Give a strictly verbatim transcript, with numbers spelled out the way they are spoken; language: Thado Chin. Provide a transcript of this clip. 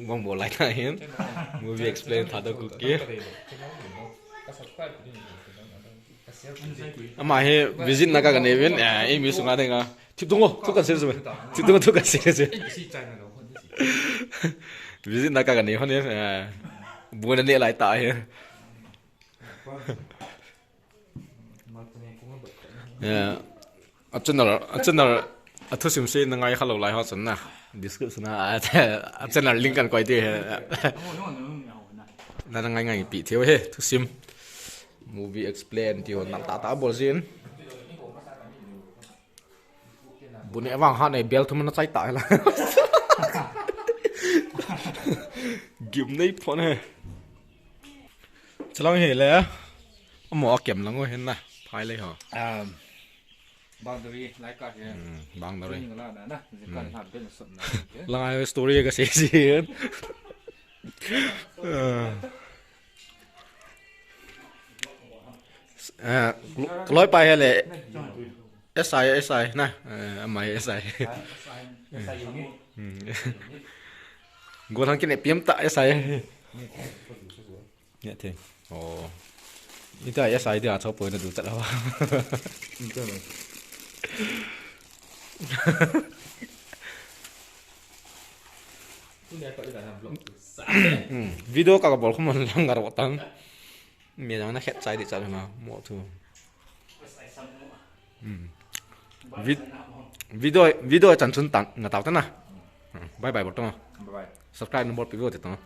Bang bol lai ta hin. Movie explain Thadou Kuki. Ama hi visit na ka kanei uvin, eh, ei mi sunga dinga. Thip tung o, thu kan sei sei. Thip tung o, thu kan sei sei. Visit na ka kanei hon, eh, bu na ne lai ta hi. Eh, a channel, a channel, a thusim seina ngai khalou lai ho chun na. Description a, a, a channel link kan koi ding ahi. Na, na ngai ngai pi thei u ahi, thusim. Movie explain ti ho nal tah tah bol jin. Bu ne vang hat nei bel thum na chai ta la. Gim nei phon ahi. Chalang hi le. Amo a kem lang o hin na. Phai le ho. Um, boundary, like ka hi. Hmm, boundary. Training la na na. Jika na ben sot na. Lang ai story ka sei sei. Eh, eh, loi pa hi le. S I, S I, na. Eh, amai S I. Hmm. Gollhang kine piam ta S I. Nge thei. Oh. Ita S I dia chopoi na du chat ho. Hmm. Video ka ka bol khum lang gar wa tang. Mi jang na khet chai di chat na mo thu. Hmm. Vid-, video, video chan chun tang na tau ta na. Hmm. Bye bye bol to. Bye bye. Subscribe number pi video te to.